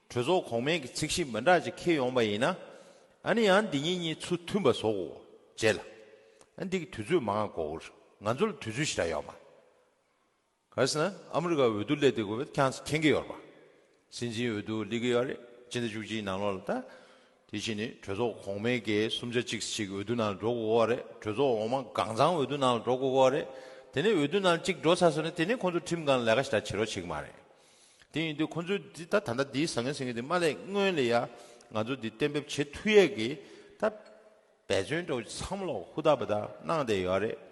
གྲོས་ཚོགས་གོང་མའི་གི་ཚིག་གཞི་མི་འདྲ་ཅིག་འཁྱེར་ཡོང་པ་ཡིན་ན། ཨ་ནི་ཡང་འདི་གཉིས་གཉིས་ཚུར་མཐུན་པ་བཟོ་དགོས། རྗེས་ལ་ཨ་འདི་གི་དུས་ཚོད་མང་བ་འགོར་གྱི་རེད། ང་ཚོ་ལ་དུས་ཚོད་ཞེ་དྲག་ཡོད་མ་རེད། ག་རེ་ཟེར་ན་ཨ་མི་རི་ཀ་འོས་བསྡུ་སླེབས་དུས་སྐབས་ཁྱེད་རང་ཚོ་མཁྱེན་གྱི་ཡོད་རེད་པ། སྲིད་འཛིན་འོས་བསྡུ་སླེབས་ཀྱི་ཡོད་རེད། སྤྱི་ཟླ་བཅུ་གཅིག་ནང་ལོགས་ལ་ད། དེ་བཞིན་ནི་གྲོས་ཚོགས་གོང་མའི་གི་གསུམ་ཆ་གཅིག་ཞིག་འོས་བསྡུ་ནང་ལ་འགྲོ་དགོས་ཀྱི་རེད། གྲོས་ཚོགས་འོག་མ་གང་ཚང་འོས་བསྡུ་ནང་ལ་འགྲོ་དགོས་ཀྱི་རེད། དེ་ནས་འོས་བསྡུ་ནང་གཅིག་འགྲོ་ཚར་སོང་ན་དེ་ནས་ཁོང་ཚོ་ཁྲིམས་སྒང་ལས་ཀ་ཞེ་དྲག་བྱེད་རོགས་བྱེད་ཀྱི་མ་རེད། དེ་ཡིན་དུས་ཁོང་ཚོས་འདི་ད་ད་ལྟ་འདིའི་ཟང་ངེ་ཟིང་ངེ་འདི་མ་སླེབས་སྔོན་ལ་ཡ་ང་ཚོ་འདི་གཏན་འབེབས་བྱེད་ཐུབ་ཡས་ཀྱི་ད་འབད་བརྩོན་འདྲ་བོ་ཚང་མ་ལོག་ཧུར་ཐག་འབད་ཐག་གནང་བསྡད་ཡོད་རེད།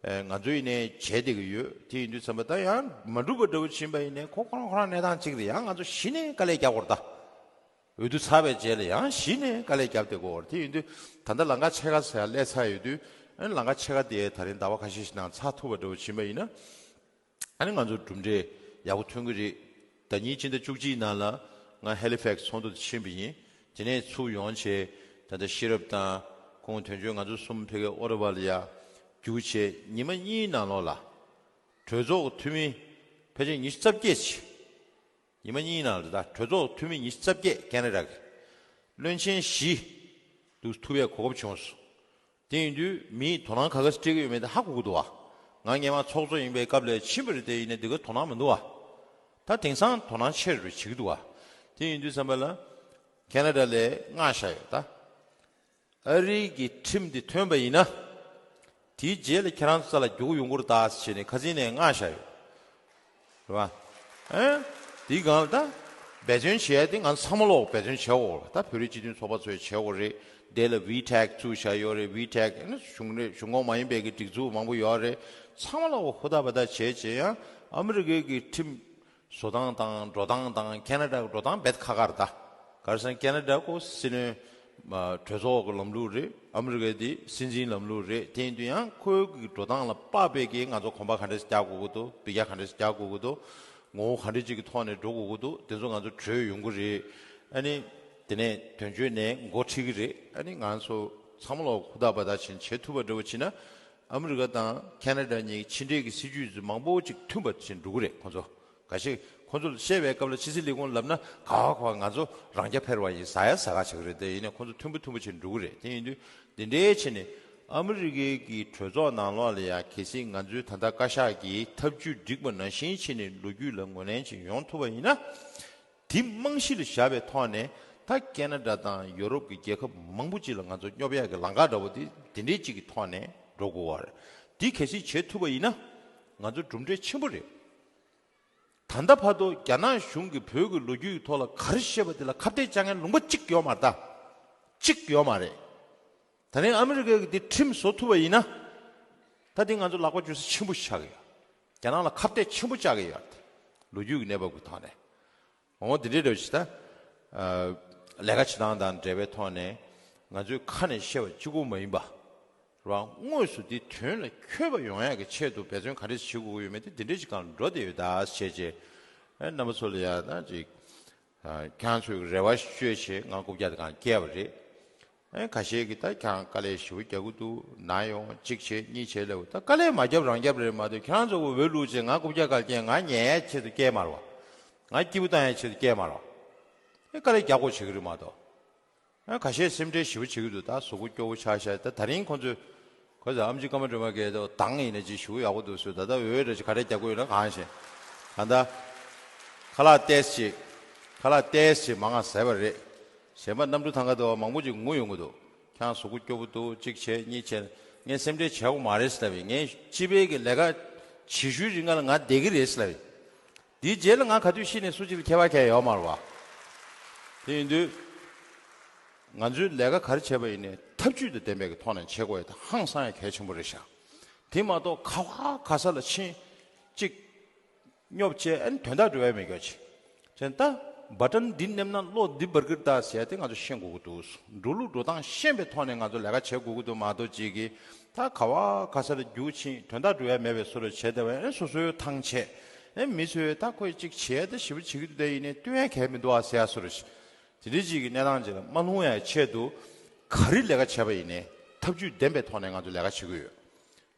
ཨེ་ང་ཚོ་ཡིན་ནའི་བྱས་བསྡད་ཀྱི་ཡོད། དེ་ཡིན་དུས་ཙམ་པ་ད་ཡང་མ་འགྲུབ་པ་འདྲ་བོ་ཕྱིན་པ་ཡིན་ནའི་ཁོ་ཁོ་རང་ཁོ་རང་གནས་སྟངས་གཅིག་རེད། ཡང་ང་ཚོ་གཞི་ནས་དཀའ་ལས་རྒྱག་དགོས་རེད་ད། འོས་བསྡུ་ཚར་བའི་རྗེས་ལ་ཡང་གཞི་ནས་དཀའ་ལས་བརྒྱབ་བསྡད་དགོས་རེད། དེ་ཡིན་དུས་ད་ལྟ་ལམ་ཁ་ཕྱེད་ཀ་ཟེར་ཡ་སླེབས་ཚར་ཡོད་དུས་ཨ་ནི་ལམ་ཁ་ཕྱེད་ཀ་དེ་ད་རིང་ཟླ་བ་ཁ་ཤས་ཤིག་ནང་ཚར་ཐུབ་པ་འདྲ་བོ་ཕྱིན་པ་ཡིན་ན། ཨ་ནི་ང་ཚོ་གྲུབ་འབྲས་ཡག་པོ་ཐོན་གྱི་རེད། ཟླ་ཉིན་ཕྱི་ཟླ་བཅུ་གཅིག་ནང་ལ་ང་ཧེ་ལི་ཕེག་སི་ཚོགས་འདུ་དུ་ཕྱིན་པ་ཡིན། དེ་ནས་ཚུར་ཡོང་བྱས་ད་ལྟ་ཤེས་རབ་དང་ཁོང་དོན་གཅོད་ང་ཚོ་གསུམ་ཕ་གིར་ཨོ་ཊ་ཝ་ལ་ཡ་རྒྱུགས་བྱས་ཉི་མ་གཉིས་ནང་ལོགས་ལ་གྲོས་ཚོགས་འཐུས་མི་ཕལ་ཆེར་ཉི་ཤུ་རྩ་བརྒྱད་ཅིག་ཉི་མ་གཉིས་ནང་ལ་ད་གྲོས་ཚོགས་འཐུས་མི་ཉི་ཤུ་རྩ་བརྒྱད་ཁེ་ན་ཌ་གི་བློན་ཆེན་བཞི་འདུག་ཐུག་པའི་གོ་སྐབས་བྱུང་སོང་། དེ་ཡིན་དུས་མིས་དོ་སྣང་ག་ག་ཚོད་སྤྲད་ཀྱི་ཡོད་མེད་དེ་ཧ་གོ་གི་འདུག་བ། ང་སྔོན་མ་ཚོགས་གཙོ་ཡིན་པའི་སྐབས་ལ་ཕྱིན་པ་རེད་དེ་ཡིན་ནའི་འདི་ག་དོ་སྣང་མི་འདུག་བ། ད་དེང་སང་དོ་སྣང་ཆེ་རུ་བྱེད་ཀྱི་འདུག་བ། དེ་ཡིན་དུས་ཙམ་པ་ལ་ཁེ་ན་ཌ་ལ་མངགས་བཞག་ཡོད་ད། ཨ་རིའི་གི་ཁྲིམས་འདི་ཐོན་པ་ཡིན་ན། དེའི་རྗེས་ལ་ཁྱེད་རང་ཚོ་ལ་རྒྱུག་ཡོང་གི་རེད་ད་ཟེར་ནས་ཁ་སང་ནས་མངགས་བཞག་ཡོད། རེད་བ། ཨེ། དེའི་སྒང་ལ་ད། འབད་བརྩོན་བྱེད་ཡ་དེ་ང་ཚོ་ཚང་མ་ལོག་འབད་བརྩོན་བྱེད་དགོས་རེད་ད། བོད་རིགས་སྤྱི་མཐུན་ཚོགས་པ་ཚོས་བྱེད་དགོས་རེད། དེ་ལ་ཝི་ཊེག་བཙུགས་བཞག་ཡོད་རེད། ཝི་ཊེག་ཨ་ནི་གཞུང་ལས་གཞུང་ཁོངས་མ་ཡིན་པའི་གི་སྒྲིག་འཛུགས་མང་པོ་ཡོད་རེད། ཚང་མ་ལོག་ཧུར་ཐག་འབད་ཐག་བྱས་བྱས་ཡང་ཨ་མི་རི་ཀའི་གི་ཁྲིམས་བཟོ་སྟངས་དང་འགྲོ་སྟངས་དང་ཁེ་ན་ཌ་གི་འགྲོ་སྟངས་རྦད་ཁག་ཁག་རེད་ད། ག་རེ་ཟེར་ན་ཁེ་ན་ཌ་ཁོ་སྲིད་བློན་གྲོས་ཚོགས་ཀྱི་ལམ་ལུགས་རེད། ཨ་མི་རི་ཀ་དེ་སྲིད་འཛིན་ལམ་ལུགས་རེད། དེ་ཡིན་དུས་ཡང་ཁོའི་གི་འགྲོ་སྟངས་ལ་དཔག་པའི་གི་ང་ཚོ་གོམ་པ་ག་འདྲས་རྒྱག་དགོས་ཀྱི་འདུག་འབུད་རྒྱག་ག་འདྲས་རྒྱག་དགོས་ཀྱི་འདུག་ངོ་བོ་ག་འདྲས་ཅིག་གི་ཐོག་ནས་འགྲོ་དགོས་ཀྱི་འདུག་དེ་ཚོ་ང་ཚོ་གྲོས་ཡོང་གི་རེད། ཨ་ནི་དེ་ནས་དོན་གཅོད་ནས་འགོ་ཁྲིད་ཀྱི་རེད། ཨ་ནི་ང་ཚོ་ཚང་མ་ལོག་ཧུར་ཐག་འབད་ཐག་བྱེད་བྱེད་ཐུབ་པ་འདྲ་བོ་བྱེད་ན་ཨ་མི་རི་ཀ་དང་ཁེ་ན་ཌ་གཉིས་ཕྱི་འབྲེལ་གྱི་སྲིད་ཇུས་ཚོ་མང་པོ་ཅིག་མཐུན་པ་བྱེད་འགྲོ་གི་རེད་ཁོང་ཚོ། འགའ་ཤས་ཁོ་ཚོར་བཤད་པའི་སྐབས་ལ་ཕྱི་སྲིད་ལས་ཁུངས་ལབ་ན་ག་བ་ག་བ་ང་ཚོ་རང་རྐྱ་འཕེར་བ་ཡིན་ཟ་ཡ་ཟ་ག་བྱེད་ཀྱི་རེད་དེ། ཡིན་ནའི་ཁོ་ཚོ་མཐུན་པོ་མཐུན་པོ་བྱེད་འགྲོ་གི་རེད། དེ་ཡིན་དུས་འདི་འདྲའི་ཆེད་ནས་ཨ་མི་རི་ཀའི་གི་གྲོས་ཚོགས་ནང་ལོགས་ལ་ཡ་གལ་སྲིད་ང་ཚོའི་ད་ལྟ་བཀའ་ཤག་གི་ཐབས་ཇུས་འགྲིག་པ་ནང་བཞིན་བྱས་ནས་ལོ་རྒྱུས་ལ་ངོས་ལེན་ཅིག་ཡོང་ཐུབ་པ་ཡིན་ན། དེ་རྨང་གཞི་ལ་བཞག་པའི་ཐོག་ནས་ད་ཁེ་ན་ཌ་དང་ཡོ་རོབ་ཀྱི་རྒྱལ་ཁབ་མང་པོ་ཅིག་ལ་ང་ཚོ་སྙོབ་ཡག་གི་ལམ་ཁ་འདྲ་བོ་དེ་དེ་འདྲའི་ཅིག་གི་ཐོག་ནས་འགྲོ་དགོས་པ་རེད། དེ་གལ་སྲིད་བྱེད་ཐུབ་པ་ཡིན་ན་ང་ཚོ་གྲུབ་འབྲས་ཆེན་པོ་རེད། ད་ལྟ་བར་དུ་རྒྱ་ནག་གཞུང་གིས་བོད་ཀྱི་ལོ་རྒྱུས་ཀྱི་ཐོག་ལ་ག་རེ་བཤད་པ་དེ་ལ་ཁ་གཏད་བཅག་མཁན་ལུང་པ་གཅིག་ཡོད་མ་རེད་ད། གཅིག་ཡོད་མ་རེད། ད་རིང་ཨ་མི་རི་ཀས་འདི་ཁྲིམས་བཟོ་ཐུབ་པ་ཡིན་ན། ད་འདི་ང་ཚོ་ལག་པ་འཇུ་ས་ཆེན་པོ་ཆགས་ཀྱི་ཡོད། རྒྱ་ནག་ལ་ཁ་གཏད་ཆེན་པོ་བཅག་གི་ཡོད་རེད། ལོ་རྒྱུས་ཀྱི་གནས་བབ་ཀྱི་ཐོག་ནས། འོ་འདི་འདྲའི་འདྲ་བ་ཞིག་ད། ལས་ཀ་བྱེད་སྟངས་དང་འབྲེལ་བའི་ཐོག་ནས་ང་ཚོའི་ཁ་ནས་བཤད་པ་གཅིག་པོ་མ་ཡིན་པ། རང་དངོས་སུ་འདི་དོན་ལ་འཁྱོལ་བ་ཡོང་ཡག་གི་ཆེད་དུ་འབད་བརྩོན་ག་འདྲས་བྱེད་དགོས་ཀྱི་ཡོད་མེད་དེ་འདི་འདྲས་ཅིག་སྒང་འགྲོ་བསྡད་ཡོད་ད་ཞེས་བྱས། ཨེ་རྣམ་པ་ཚོ་ལ་ཡང་ད་ཅིག་ཁྱེད་ཚོས་རེ་བ་བཅོལ་བྱས་ང་རྐུབ་བཀྱག་དེ་སྒང་བསྐྱལ་བ་རེད། ཨེ་ཁ་ཤས་ཀྱིས་ད་ཁྱེད་རང་དཀའ་ལས་ཞེ་པོ་རྒྱག་གི་འདུག་ན་ཡོང་གཅིག་བྱས་གཉིས་བྱས་ལབ། ད་དཀའ་ལས་མ་བརྒྱབ་རང་བརྒྱབ་རེད་མ་གཏོགས་ཁྱེད་རང་ཚོ་གི་འོས་བླུགས་བྱས་ང་རྐུབ་བཀྱག་སྒང་བསྐྱལ་ང་ཉལ་ཡག་ཆེད་དུ་བསྐྱལ་མ་རེད་བ། ང་སྐྱིད་པོ་བཏང་ཡག་ཆེད་དུ་བསྐྱལ་མ་རེད་བ། ཨེ་དཀའ་ལས་རྒྱག་དགོས་བྱེད་ཀྱི་རེད་མ་གཏོགས། ཨ་ཁ་ཤས་སེམས་ཁྲལ་ཞེ་པོ་བྱེད་ཀྱི་འདུག་ད་གཟུགས་པོ་སྐྱོ་བོ་ཆགས་ཤག་ད་ད་རིང་ཁོང་ཚོས་ཁོ་ཚོ་ཨེམ་ཆི་ཀརྨ་སྒྲོལ་མ་གིས་ད་དང་ཡིན་ན་ཅིག་ཞུ་ཡག་པོ་འདུག་ཟེར། ད་ལྟ་འོས་འདྲ་ཅིག་ག་རེ་རྒྱག་དགོས་ཡོད་ན་གང་ཤེས། ད་ལྟ་ཁ་ལག་ཏོག་ཙམ་ཅིག་ཁ་ལག་ཏོག་ཙམ་ཅིག་མང་ང་ཟས་པ་རེད། གཞན་པ་གནམ་གྲུ་ཐང་ག་དུ་མང་པོ་ཅིག་ངུ་ཡོང་གི་འདུག་ཁྱེད་རང་གཟུགས་པོ་སྐྱོ་པོ་འདུག་གཅིག་བྱས་གཉིས་བྱས་ངས་སེམས་ཁྲལ་བྱེད་དགོས་མ་རེད་ཟེར་ལབ་ཡིན། ངས་སྤྱི་པའི་གི་ལས་ཀ་བྱེད་ཤུལ་རིང་ལ་ང་བསྡད་ཀྱི་རེད་ཟེར་ལབ་ཡིན། དེའི་རྗེས་ལ་ང་ག་དུས་ཤི་ནས་སུ་གཅིག་ལ་ཁྱད་པར་གང་ཡང་ཡོད་མ་རེད་བ། དེ་ཡིན་དུས། ང་ཚོའི་ལས་ཀ་ག་རེ་བྱས་པ་ཡིན་ནའི་ཐབས་ཇུས་དང་ལྡན་པའི་གི་ཐོག་ནས་བྱེད་དགོས་ཡ་དེ་ཧང་སང་ཡ་གལ་ཆེན་པོ་རེད་ཤག་དེ་མ་གཏོགས་ག་བ་ག་ས་ལ་ཕྱིན་གཅིག་སྙོབ་བྱས་ཨ་ནི་དོན་དག་འགྲུབ་ཡ་མེད་སྐྱོ་ཆེ། བྱས་ད་བ་ཊན་འདི་མནན་ན་གློག་འདི་འབར་གི་རེད་ད་ཟེར་ཡ་དེ་ང་ཚོ་ཤེས་དགོས་ཀྱི་འདུག་འགྲོ་ལུགས་འགྲོ་སྟངས་ཤེས་པའི་ཐོག་ནས་ང་ཚོ་ལས་ཀ་བྱེད་དགོས་ཀྱི་འདུག་མ་གཏོགས་གཅིག་གིས་ད་ག་བ་ག་ས་ལ་རྒྱུག་ཕྱིན་དོན་དག་འགྲུབ་ཡ་མེད་པའི་བཟོ་འདྲ་བྱས་བསྡད་པ་ཨ་ནི་སོ་སོའི་ཐང་ཆད་ཨ་ནི་མི་ཚོས་ད་ཁོས་གཅིག་བྱས་ད་ཞེ་པོ་བྱེད་ཀྱི་འདུག་ད་ཡིན་ནའི་སྟོན་ཡ་གལ་མི་འདུག་ཨ་ཟེར་ཡ་བཟོ་འདྲ་ཞིག་དེ་འདྲའི་ཅིག་གི་གནས་སྟངས་ཅིག་ལ་མ་ལྷུང་ཡ་ཆེད་དུ་ག་རེ་ལས་ཀ་བྱས་པ་ཡིན་ནའི་ཐབས་ཇུས་ལྡན་པའི་ཐོག་ནས་ང་ཚོ་ལས་ཀ་བྱེད་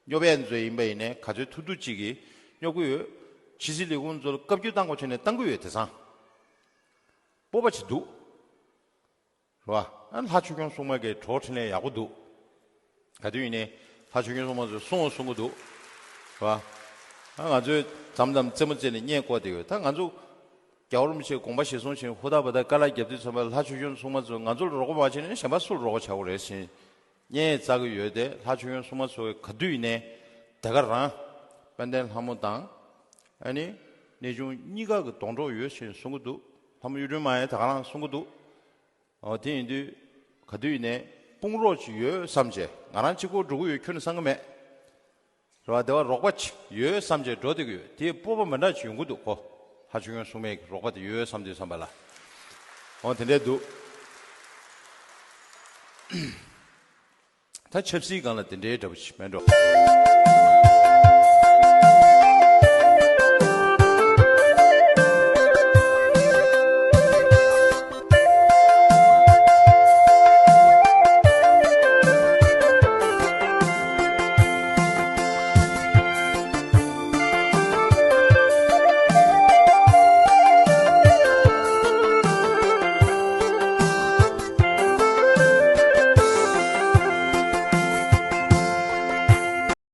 ཀྱི་ཡོད། སྙོབ་ཡ་ཚོ་ཡིན་པ་ཡིན་ནའི་ག་ཚོད་ཐུབ་ཐུབ་ཅིག་གིས་སྙོབ་ཀྱི་ཡོད། ཕྱི་སྲིད་ལས་ཁུངས་ཚོ་ལ་བཀའ་བཀྱོན་བཏང་དགོས་བྱུང་ནའི་བཏང་གི་ཡོད། དེང་སང་སྤོབས་པ་ཅིག་འདུག་རེད་བ། ཨ་ལྷ་ཆོས་སྐྱོང་སྲུང་མ་གི་གྲོགས་འཕྲིན་ལས་ཡག་པོ་འདུག་ག་དུས་ཡིན་ནའི་ལྷ་ཆོས་སྐྱོང་སྲུང་མ་ཚོས་གསུང་བ་གསུང་གི་འདུག་རེད་བ། ཨ་ང་ཚོས་མཚམས་མཚམས་རྩེད་མོ་རྩེ་ནས་བརྙན་བཀོད་བསྡད་ཡོད། ད་ང་ཚོ་ རྒྱལ་བ་རིན་པོ་ཆེའི་དགོངས་པ་གཞིར་བཟུང་བྱས་ནས་ཧུར་ཐག་འབད་ཐག་དཀའ་ལས་བརྒྱབ་དུས་ཙམ་པ་ལྷ་ཆོས་སྐྱོང་སྲུང་མ་ཚོས་ང་ཚོར་རོགས་པ་མ་བྱས་ན་གཞན་པ་སུར་རོགས་པ་བྱ་དགོས་རེད་ཟེར་སྙན་བརྩེ་གི་ཡོད་དེ། ལྷ་ཆོས་སྐྱོང་སྲུང་མ་ཚོས་ག་དུས་ཡིན་ནའི་དེ་ག་རང་དཔལ་ལྡན་ལྷ་མོ་དང་ཨ་ནི་གནས་ཆུང་གཉིས་ཀ་གི་སྡོང་གྲོགས་ཡོད་ཅེས་གསུང་གི་འདུག་ལྷ་མོ་གཡུ་སྒྲོན་མ་ཡང་དེ་ག་རང་གསུང་གི་འདུག་ཨོ་དེ་ཡིན་དུས་ག་དུས་ཡིན་ནའི་དཔུང་རོགས་ཅིག་ཡོད་བསམ་བྱས། ང་རང་གཅིག་པོ་འགྲོ་གི་ཡོད་ཁྱོན་ནས་བསམ་གི་མེད། རེད་བ། དེ་བ་རོགས་པ་ཅིག་ཡོད་བསམ་བྱས་འགྲོ་བསྡད་ཀྱི་ཡོད། དེའི་སྤོབས་པ་མི་འདྲ་ཅིག་ཡོང་གི་འདུག་གོ། ལྷ་ཆོས་སྐྱོང་སྲུང་མའི་རོགས་པ་དེ་ཡོད་བསམ་དུས་ཙམ་པ་ལ། འོ་དེ་འདྲས་འདུག་ད་ཆབ་སྲིད་སྒང་ལ་དེ་འདྲའི་འདྲ་པོ་ཅིག་མེད་འགྲོ།